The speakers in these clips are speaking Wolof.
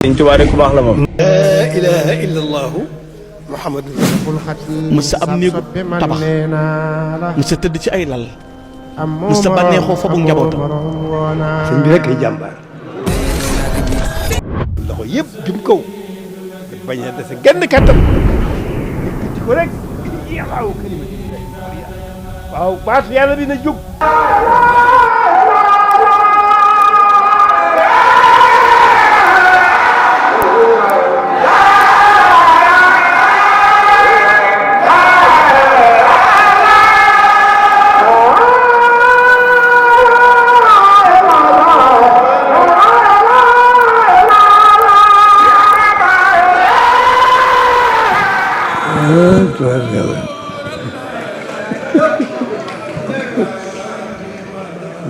Sëñ Tuubaa rek ku baax la moom. laa ilaaha illallah Muhammadu rasulullah. mës sa am néegu tabax mës sa tëdd ci ay lal mës sa bànneexoo fa bu njabootam. sëñ bi rek ay jàmbaar. loxo yëpp jëm kaw. bañ a dese genn kàttan. yëkkati ko rek. waaw baatu yàlla bi na jóg.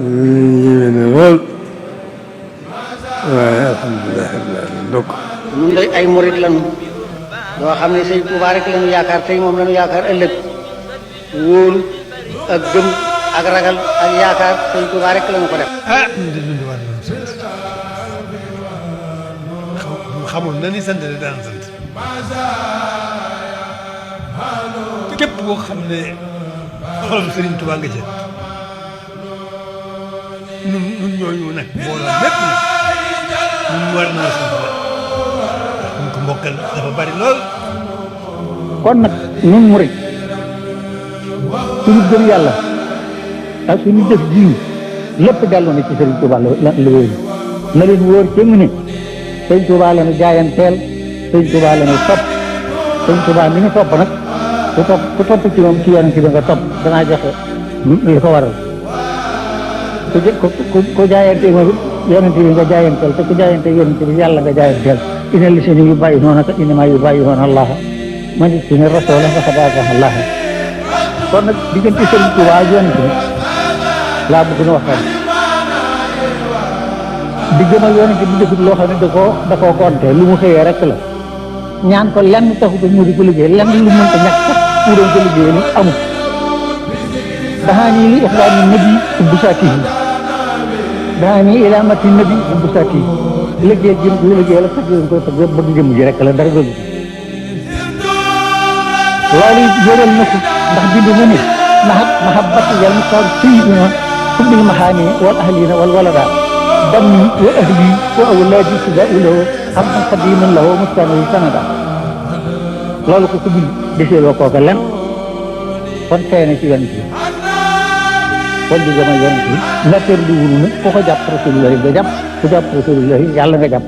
yéeme na lool waaye alhamdulilah ndokk ñun day ay murit lañu yoo xam ne sëñ Tuubaa rek lañu yaakaar tey moom lañu yaakaar ëllëg wóolu ak gëm ak ragal ak yaakaar sëñ Tuubaa rek lañu ko def. ñun de dund war nañu sant xamoon na ni sant de daan sant képp koo xam ne xolam Sëriñ Tuubaa nga ca ñun ñooñu nag mbooloo mépp nag ñun war naa sant la ñu ko mbokkal dafa bari lool. kon nag ñun murit suñu gëm yàlla ak suñu jëf jiw lépp dellu na ci Sëriñ Tuubaa la wéeru na leen wóor ci mu ne Sëriñ Tuubaa la ñu jaayanteel Sëriñ Tuubaa la ñu topp Sëriñ Tuubaa mi ñu topp nag ku topp ci moom ci yonent bi nga topp danaa joxe li ko waral ku jaayante moom yonent bi nga jaayanteel te ku jaayante yonent bi yàlla nga jaayanteel inna llaziina yubaayi'uunaka innamaa yubaayi'uuna Allaaha man ittaba'a rasuula faqad ataa'a Allaah kon nag diggante Sëriñ Tuubaa ak yonent bi laa bëgg na waxtaan diggam ak yonent bi defut loo xam ne da koo compté lu mu xëyee rek la ñaan ko lenn taxut mu di ko liggéey lenn lu mënta ñàkk sax mu doon ko liggéey ni amul daxaani li ixwaani nabi ubbu saatihi daxaani ilaa mati nabi ubbu saatihi liggéey jëm ko liggéey la sax yéen koy tëgg bëgg jëm ji rek la dara dogu loolu yëral na ko ndax bindu mu ne mahabbati yal muxtaar sayyidina hubbil mahaani wal ahliina wal walada dammi wa ahli wa awlaadi fidaa'u lahu hamdan qadiiman lahu mustami'i sanada loolu ko bind deseeloo kooka lenn kon tey na ci yonent bi kon di gëm a yonent bi natteer di wunu na ku ko jàpp Rasulullahi nga jàpp ku jàpp Rasulullahi yàlla nga jàpp